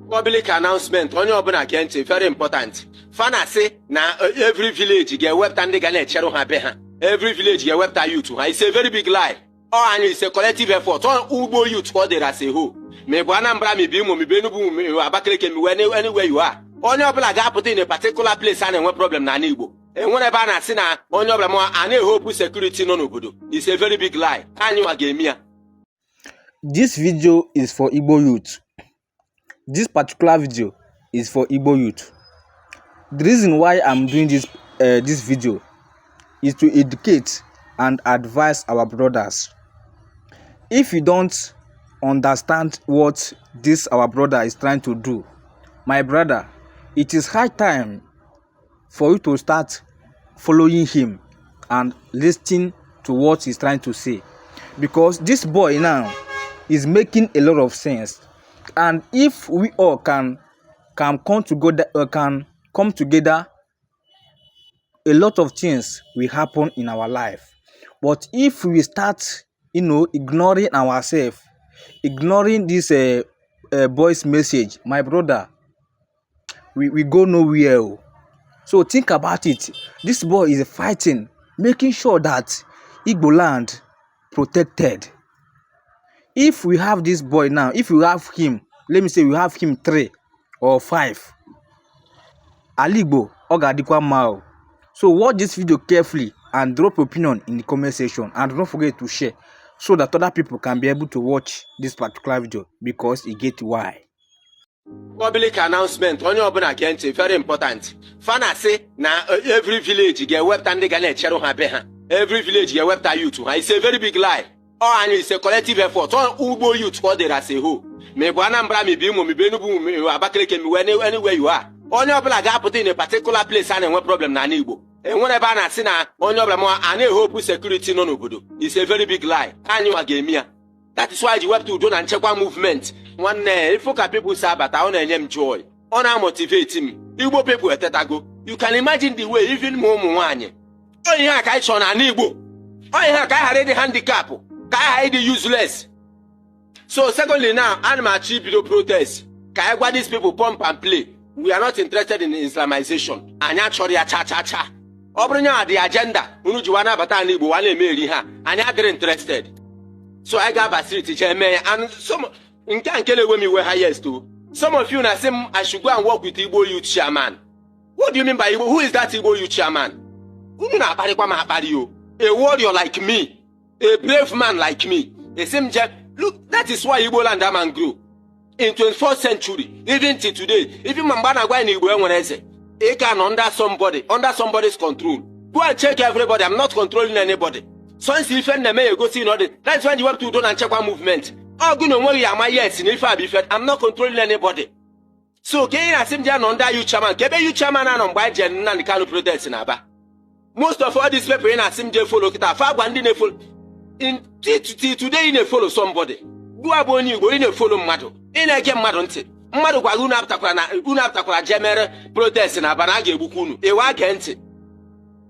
Public announcement, onye ọbụla gee ntị, very important. Fana sị na every village ga-ewepụta ndị ga na-echerụ ha be ha. Every village ga-ewepụta youth ha. It's a very big lie. Ọ anyị is a collective effort. Ọ ugbo youth ka ọ dịrị as a whole. Ma ị bụ Anambra, ma ị bụ Imo, ma ị bụ Enugu, ma ị bụ Abakaliki, ma ị bụ anywhere you are, onye ọbụla ga-apụta in a particular place a na-enwe problem n'ala Igbo. Enwere ebe a na-asị na onye ọbụla ma a na-ehopu security nọ n'obodo. It's a very big lie. Anyị nwa ga-eme ya. This video is for Igbo youth. This particular video is for Igbo youth. The reason why I'm doing this video is to educate and advise our brothers. If you don't understand what this our brother is trying to do, my brother, it is high time for you to start following him and listening to what he's trying to say, because this boy now is making a lot of sense, and if we all can come together, a lot of things will happen in our life. But if we start ignoring ourselves, ignoring this boy's message, my brother, we go nowhere o. So think about it. This boy is fighting, making sure that Igbo land protected. If we have this boy now, if we have him, let me say we have him three or five, ala Igbo ọ ga-adịkwa mma o. So watch this video carefully and drop opinion in the comment section, and don't forget to share so that other people can be able to watch this particular video, because e get why. Public announcement, onye ọbụla gee ntị, very important. Fana sị na every village ga-ewepụta ndị ga na-echerụ ha be ha. Every village ga-ewepụta youth ha. It's a very big lie. Ọ anyị is a collective effort. Ọ ugbo youth ka ọ dịrị as a whole. Ma ị bụ Anambra, ma ị bụ Imo, ma ị bụ Enugu, ma ị bụ Abakaliki, ma ị bụ anywhere you are, onye ọbụla ga-apụta in a particular place a na-enwe problem n'ala Igbo. Enwere ebe a na-asị na onye ọbụla ma a na-ehopu security nọ n'obodo. It's a very big lie. Anyị nwa ga-eme ya. That is why ji wepụta udo na nchekwa movement. Nwanne, ifu ka people si abata, ọ na-enye m joy, ọ na-amotivate m. Igbo people etetago. You can imagine the way even ma ụmụ nwaanyị. Ọ ihe a ka anyị chọrọ n'ala Igbo. Ọ ihe a ka anyị ghara ịdị handicap, ka anyị ghara ịdị useless. So secondly, now ana m achọ ibido protest ka anyị gwa these people pump and play, we are not interested in Islamization. Anyị achọrọ ya cha cha cha. Ọ bụrụ nya dị agenda unu ji wa nabata ala Igbo wa na-eme eri ha, anyị adịrị interested. So anyị ga-aba street jee mee ya. And some nke a nke na-ewe m iwe highest o, some of you na-asị m I should go and work with Igbo youth chairman. What do you mean by Igbo? Who is that Igbo youth chairman? Unu na-akparịkwa m akparị o. A warrior like me, a brave man like me, esi m je. Look, that is why Igbo land ama grow in 21st century, even till today. Even ma mgbe a na-agwa anyị na Igbo enwere eze, ị ka nọ under somebody, under somebody's control. Go and check everybody. I'm not controlling anybody. Sonsi ife na-eme ya egosi na ọ dị. That's why ji wepụta udo na nchekwa movement. Ọ gụ na onweghị ya ama. Yes, na ife a bụ ife. I'm not controlling anybody. So ka ị na-asị m ji nọ ndị youth chairman, ka ebe youth chairman anọ mgbe anyị jere Nnamdi Kanu protest na Aba? Most of all these people ị na-asị m jee follow kịta, fa gwa ndị na-efollow in till today. Ị na-efollow somebody, gụwa bụ onye Igbo, ị na-efollow mmadụ, ị na-ege mmadụ ntị. Mmadụ gwara unu apụtakwara na unu apụtakwara jee mere protest na Aba na a ga-egbukwa unu. Ịwa gee ntị.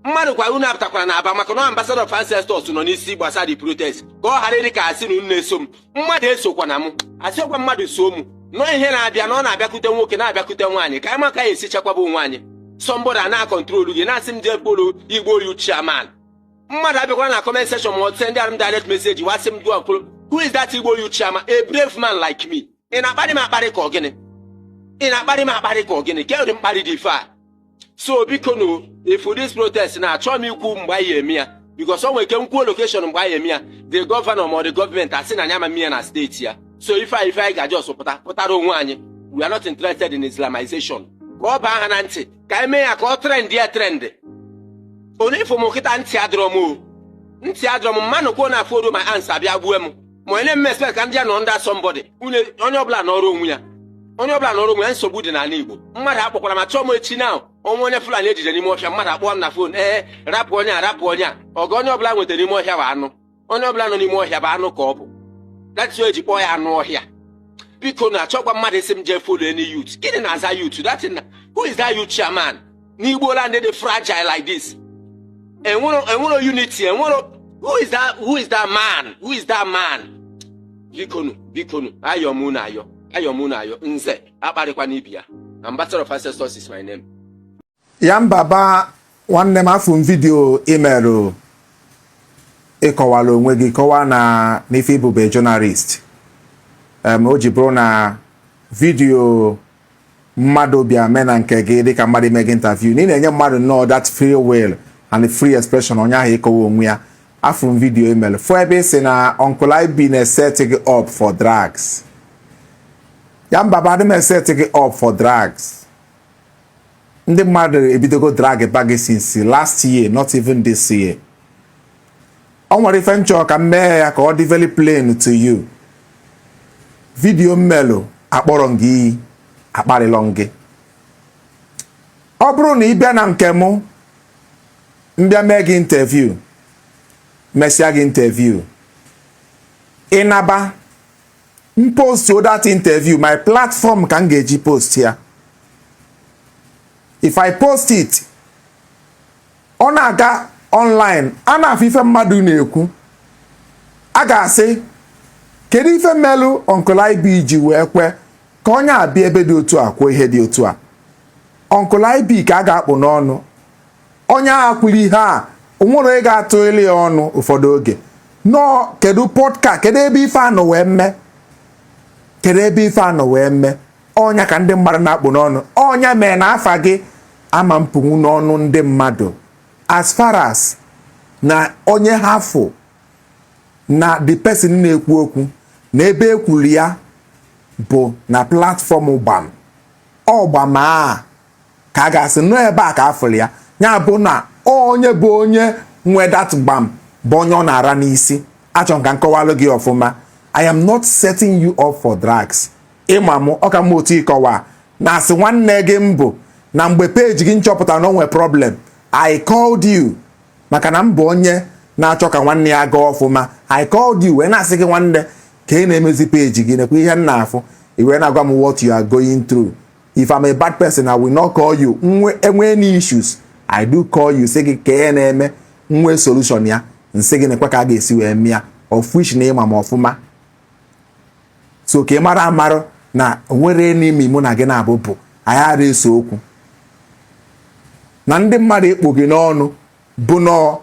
Mmadụ gwara unu apụtakwara na Aba maka na ambassador of ancestors nọ n'isi gbasara the protest, ka ọ ghara ịdị ka asị na unu na-eso m. Mmadụ esokwa na mụ asịkwa mmadụ so mụ nọ. Ihe na-abịa na ọ na-abịakwute nwoke, na-abịakwute nwaanyị, ka anyị maka ya esi chekwaba onwe anyị. Somebody a na-acontrol gị na-asị m jee follow Igbo youth chairman. Mmadụ abịakwara na comment section ma ọ send m direct message wasị m go follow. Who is that Igbo youth chairman? A brave man like me, ị na-akparị m akparị ka ọ gịnị? Ị na-akparị m akparị ka ọ gịnị? Ka ụdị mkparị dị ife a? So biko nu, ifu this protest na-achọ m ikwu mgbe anyị eme ya, because o nwere ike nkwuo location mgbe anyị eme ya, the governor ma ọ the gọọmenti asị na anyị ama ya na steeti ya. So ife anyị ga-aja ọsọ pụta pụtara onwe anyị. We are not interested in Islamization. Ka ọ baa ha na ntị, ka anyị mee ya ka ọ trend ya trend. Onye ifo m kịta, ntị adịrọ m o, ntị adịrọ m. Mmanụ kwuo na follow my answer abịa gbue m ma onye na-eme expect ka ndị a nọ ndị somebody. Onye ọbụla nọrọ onwe ya, onye ọbụla nọrọ onwe ya. Nsogbu dị n'ala Igbo. Mmadụ akpọkwara ma chọọ m echi na ọnwa onye Fulani ejide n'ime ọfịa, mmadụ akpọọ m na phone, ee, rapụ onye a, rapụ onye a. Ọga onye ọbụla nwetara n'ime ọhịa bụ anụ. Onye ọbụla nọ n'ime ọhịa bụ anụ ka ọ bụ. That's why eji kpọọ ya anụ ọhịa. Biko, na achọkwa mmadụ isi m jee follow any youth. Gịnị na-aza youth? That na who is that youth chairman n'Igbo land dị fragile like this? Enwero unity, enwero. Who is that? Who is that man? Who is that man? Bikonu, bikonu, ayọ m unu ayọ. Ayọ mụ na ayọ nze akparịkwana ibi ya. Ambassador of Ancestors is my name. Yanbaba, nwanne m, afụ m video imerụ ịkọwala onwe gị, kọwaa na n'ife ibube journalist o ji bụrụ na video mmadụ bịa mee na nke gị dịka mmadụ ime gị interview, na ị na-enye mmadụ nnọọ that free will and free expression onye ahụ ịkọwa onwe ya. Afụ m video imerụ fụ ebe ị sị na Uncle IB na-eset gị up for drugs. Yanbaba, adị m eset gị up for drugs. Ndị mmadụ ebidogo drag ba gị since last year, not even this year. Ọ nwere ife nchọ ka m mee ya ka ọ dị very plain to you. Video mmelụ, akpọrọ m gị iyi, akparịlọ m gị. Ọ bụrụ na ị bịa na nke mụ, mbịa mee gị interview, mesịa gị interview, ịnaba m post that interview, my platform ka m ga-eji post ya. If I post it, ọ na-aga online, a na-afụ ife mmadụ na-ekwu, a ga-asị, kedu ife mmelụ Uncle IB ji wee kwe ka onye abịa ebe dị otu a kwuo ihe dị otu a? Uncle IB ka a ga-akpụ n'ọnụ. Onye agha kwuru ihe a, onwere onye ga-atụ ilu ya ọnụ ụfọdụ oge nọọ. Kedu podcast? Kedu ebe ife anọ wee mee? Kedu ebe ife anọ wee mee? Ọnya ka ndị mmadụ na-akpụ n'ọnụ. Ọnya mee na afa gị ama mpụnwu n'ọnụ ndị mmadụ, as far as na onye ha fụ na the person na-ekwu okwu na ebe ekwuru ya bụ na platform gbam ọgbam a ka a ga-asị nọ ebe a ka a fụrụ ya. Ya bụ na onye bụ onye nwe that gbam bụ onye ọ na-ara n'isi. Achọrọ m ka m kọwalụ gị ọfụma. I am not setting you up for drugs. Ịma m ọka m otu ịkọwa na asị nwanne gị mbụ na mgbe peji gị nchọpụtara na o nwere problem, I called you, maka na m bụ onye na-achọ ka nwanne ya gaa ọfụma. I called you wee na-asị gị, nwanne, ka ị na-emezi peji gị, nekwa ihe m na-afụ. I wee na-agwa m what you are going through. If I'm a bad person, I will not call you. Nwe enwe any issues, I do call you, sị gị ka ihe na-eme, nwe solution ya, nsị gị nekwa ka a ga-esi wee mịa, of which na ịma m ọfụma. So ka ị mara amarụ na onwere n'imi mụ na gị na-abụ bụ anyị ara eso okwu na ndị mmadụ ekpo gị n'ọnụ bụ nọọ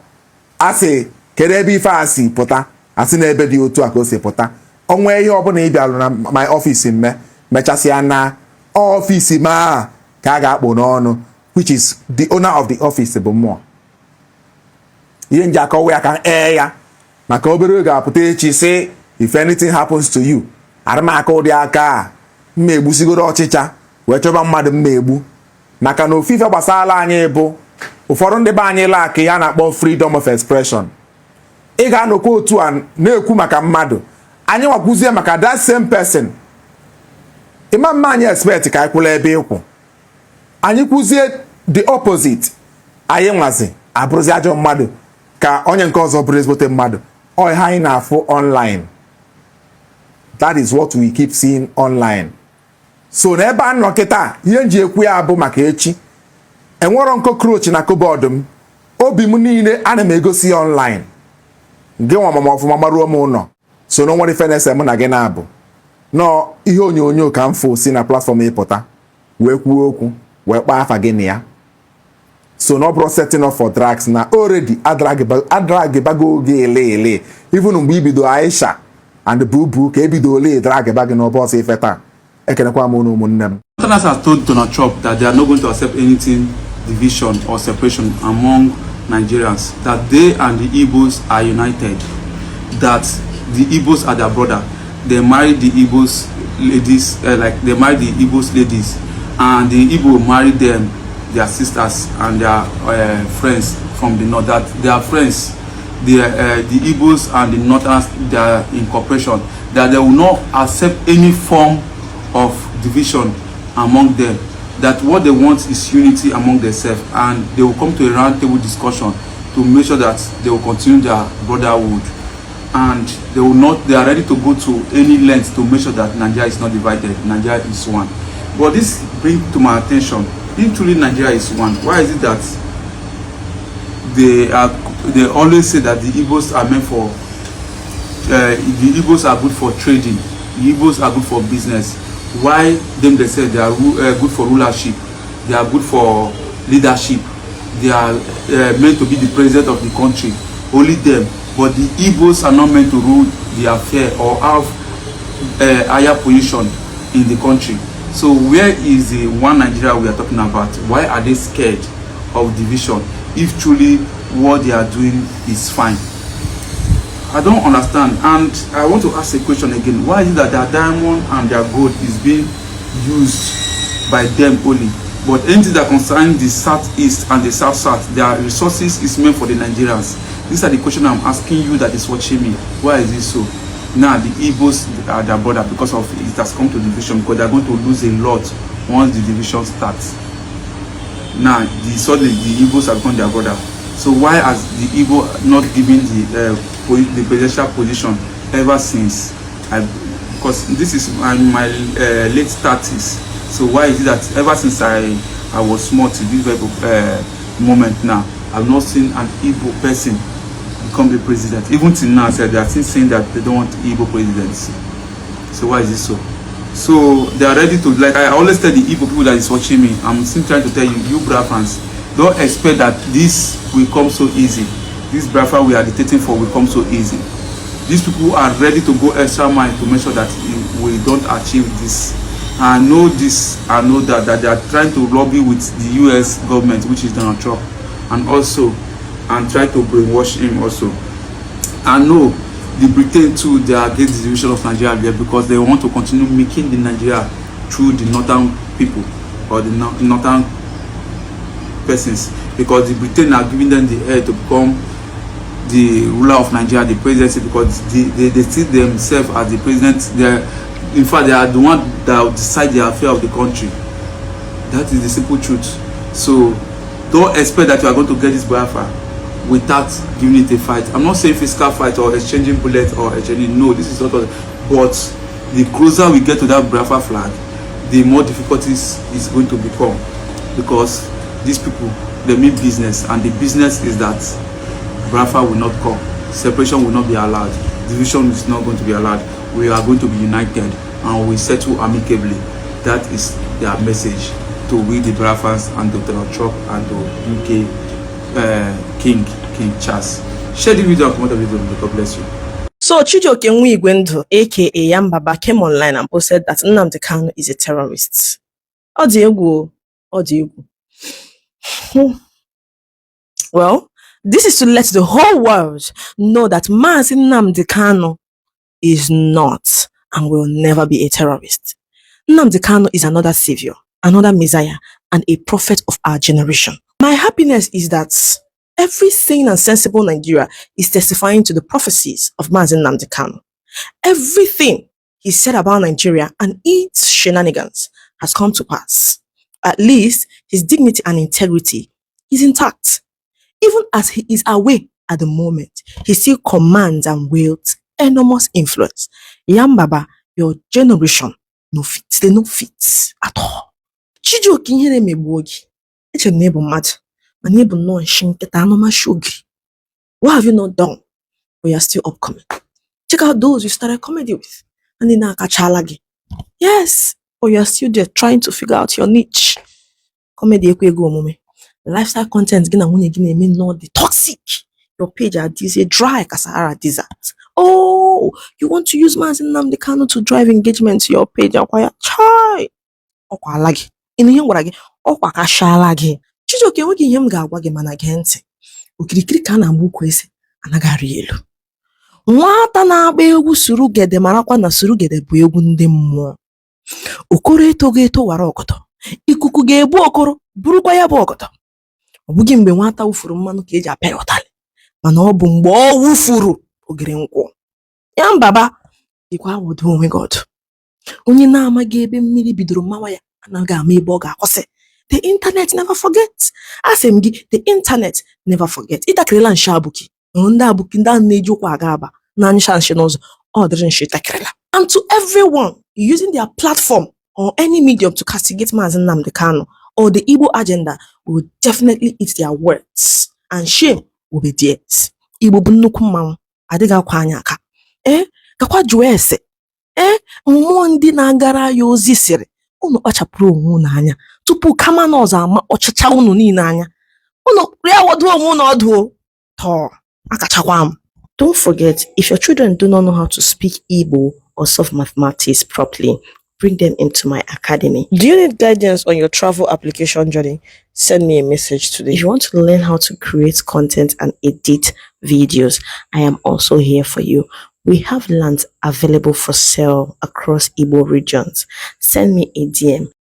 asị, kedu ebe ife a si pụta? Asị na ebe dị otu a ka o si pụta. Onwe ihe ọbụla ị bịarụ na my office mme mechasịa na office m a ka a ga-akpụ n'ọnụ, which is the owner of the office bụ mmụọ. Ihe nji akọwa ya ka ee ya maka obere oge apụta echi sị, if anything happens to you, arụmaka ụdị aka a mma egbusigoro ọchịcha wee chọba mmadụ mma egbu, maka na ofufe gbasara anyị bụ ụfọdụ ndị be anyị laakị ya na-akpọ freedom of expression. Ị ga-anọkwa otu a na-ekwu maka mmadụ, anyị nwakwuzie maka that same person. Ịma mma anyị expect ka anyị kwụla ebe ịkwụ, anyị kwuzie the opposite, anyị nwazi abụrụzi ajọ mmadụ, ka onye nke ọzọ bụrụ ezigbote mmadụ. Ọ ihe anyị na-afụ online, that is what we keep seeing online. So n'ebe a nọ kịta, ihe m ji ekwu ya bụ maka echi enwerọ cockroach na cupboard m. Obi m niile ana m egosi ya online. Gị nwa mama ọfụma maruo m ụlọ, so na onwere ife na-ese mụ na gị na-abụ nọọ ihe onyonyo ka m fụ si na platform ịpụta wee kwuo okwu wee kpaa afa gị na ya. So na ọ bụrụ setting up for drugs, na already adrag bago oge ele ele, even mgbe ibido Aisha and Bubu ka ebido ole drag ba gị n'ọbọ ọsọ ife taa. Ekenekwa m unu, ụmụnne m. Northerners has told Donald Trump that they are not going to accept anything division or separation among Nigerians, that they and the Igbos are united, that the Igbos are their brother. They marry the Igbos ladies, like they marry the Igbos ladies, and the Igbo marry them, their sisters and their friends from the north, that they are friends. The Igbos and the Northerners, they are in cooperation, that they will not accept any form of division among them, that what they want is unity among themselves, and they will come to a round table discussion to make sure that they will continue their brotherhood, and they will not they are ready to go to any length to make sure that Nigeria is not divided, Nigeria is one. But this bring to my attention, if truly Nigeria is one, why is it that they always say that the Igbos are meant for the Igbos are good for trading, the Igbos are good for business? Why them themselves, they are good for rulership, they are good for leadership, they are meant to be the president of the country, only them. But the Igbos are not meant to rule the affair or have higher position in the country. So where is the one Nigeria we are talking about? Why are they scared of division if truly what they are doing is fine? I don't understand. And I want to ask a question again. Why is it that their diamond and their gold is being used by them only? But anything that concerns the southeast and the south south, their resources is meant for the Nigerians. These are the question I'm asking you that is watching me. Why is it so? Now the Igbos are their brother because of it has come to division, because they are going to lose a lot once the division starts. Now the suddenly the Igbos have become their brother. So why has the Igbo not given the presidential position ever since? I because this is my late 30s. So why is it that ever since I was small to this very moment now, I've not seen an Igbo person become the president? Even till now, sef, they are still saying that they don't want Igbo presidency. So why is it so? So they are ready to, like I always tell the Igbo people that is watching me, I'm still trying to tell you, you Biafrans, don't expect that this will come so easy. This Biafra we are agitating for will come so easy. These people are ready to go extra mile to make sure that we don't achieve this. I know this, I know that they are trying to lobby with the US government, which is Donald Trump, and also and try to brainwash him also. I know the Britain too, they are against the division of Nigeria there because they want to continue making the Nigeria through the northern people or the northern persons, because the Britain are giving them the air to become the ruler of Nigeria, the presidency, because they see themselves as the president. They, in fact, they are the one that will decide the affair of the country. That is the simple truth. So don't expect that you are going to get this Biafra without giving it a fight. I'm not saying physical fight or exchanging bullets or exchanging, no, this is not what, but the closer we get to that Biafra flag, the more difficulties it's going to become, because these people, they mean business, and the business is that Biafra will not come, separation will not be allowed, division is not going to be allowed. We are going to be united and we settle amicably. That is their message to we the Biafrans and to Donald Trump and to UK King Charles. Share the video and comment on the video. God bless you. So Chijioke Nwigwendu, aka Yambaba, came online and posted that Nnamdi Kanu is a terrorist. Ọ dị egwu o, ọ dị egwu. Well, this is to let the whole world know that Mazi Nnamdi Kanu is not and will never be a terrorist. Nnamdi Kanu is another savior, another messiah, and a prophet of our generation. My happiness is that every sane and sensible Nigeria is testifying to the prophecies of Mazi Nnamdi Kanu. Everything he said about Nigeria and its shenanigans has come to pass. At least his dignity and integrity is intact. Even as he is away at the moment, he still commands and wields enormous influence. Yambaba, your generation no fit, they no fit at all. Chijioke ihe na-emegbuo gị. Echere m na ị bụ mmadụ, mana ị bụ nnọọ nshi nkịta anụmasị ogiri. What have you not done? But you are still upcoming. Check out those you started comedy with. Ndị na-akachala gị. Yes, but you are still there trying to figure out your niche. Comedy ekwe ego omume. Lifestyle content gị na nwunye gị na-eme nnọọ dị toxic. Your page adịzie dry ka Sahara Desert. Oh, you want to use Maazị Nnamdi Kanu to drive engagement to your page, akwa ya chai. Ọkwa ala gị. Ịnụ ihe m gwara gị? Ọkwa kashala gị. Chijioke, enweghị ihe m ga-agwa gị, mana gee ntị. Okirikiri ka a na-agba ukwu ese anaghị arị elu. Nwata na-agba egwu surugede marakwa na surugede bụ egwu ndị mmụọ. Okoro etogo eto wara ọgọdọ. Ikuku ga-ebu Okoro burukwa ya bụ ọgọdọ. Ọ bụghị mgbe nwata wụfuru mmanụ ka eji apịa ya ụtalị, mana ọ bụ mgbe ọ wụfuru ogiri nkwụ. Ya mbaba dịkwa awụdo onwe gị ọdụ. Onye na-amaghị ebe mmiri bidoro mawa ya anaghị ama ebe ọ ga-akwụsị. The internet never forget. Asị m gị, the internet never forget. Ịtakịrịla nshi abụki. Hụrụ ndị abụki ndị ahụ na-eji ụkwụ aga aba na-anyụcha nshi n'ụzọ. Ọ dịrị nshi takịrịla. And to everyone using their platform or any medium to castigate Mazi Nnamdi Kanu or the Igbo agenda will definitely eat their words and shame will be theirs. Igbo bụ nnukwu mmanwụ, adịghị akwa anya aka. Ee, gakwa jụọ ese. Ee, mmụọ ndị na-agara ya ozi sịrị unu kpachapụrụ onwe unu anya tupu kama na ọzọ ama ọchịcha unu niile anya. Unu ya wọdụ onwe unu ọdụ o. Tọọ, akachakwa m. Don't forget, if your children do not know how to speak Igbo or solve mathematics properly, bring them into my academy. Do you need guidance on your travel application journey? Send me a message today. If you want to learn how to create content and edit videos, I am also here for you. We have lands available for sale across Igbo regions. Send me a DM.